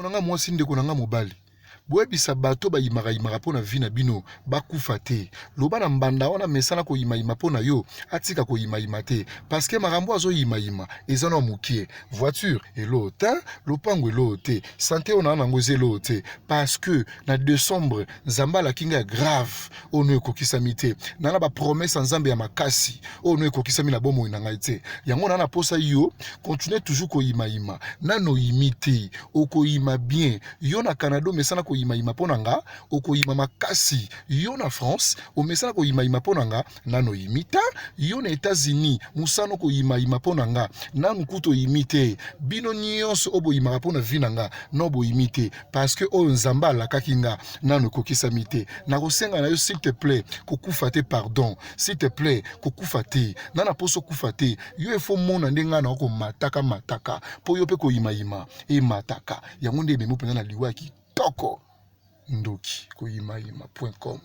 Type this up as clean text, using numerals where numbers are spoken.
Ndeko na nga mwasi, ndeko na nga mobali, boyebisa bato bayimakayimaka mpo na vie na bino bakufa te. Loba na mbanda wana mesana koyimayima mpo na yo, atika koyimayima te, parce que makambo azoyimayima eza na mokie. Voiture eloo te, lopango eloo te, sante oyo naa nango eza eloo te, parce que na décembre Nzambe alaki ngai ya grave oyo no ekokisami te. Na na bapromese ya Nzambe ya makasi oyo no ekokisami na bomoi na ngai te. Yango na na posa yo continue toujours koyimayima. Nano oyimi te, okoyima bien. Yo na Canada omesana koyimayima mpo na nga, okoyima makasi. Yo na France omesana koyimayima mpo na nga, nano oyimi te. Yo na États-Unis mosana okoyimayima mpo na nga, nanu kutu oyimi te. Bino nyonso oyo boyimaka mpo na vie na nga, no boyimi te, parce que oyo Nzambe alakaki nga nanu ekokisami te. Nakosenga na yo, s'il te plaît, kokufa te. Pardon, s'il te plaît, kokufa te. Nga na poso kufa te. Yo efo mona nde ngai na komataka mataka mpo yo mpe koyimayima emataka. Yango nde ememi mpenza na liwa ya kitoko. Ndoki koyimayima.com.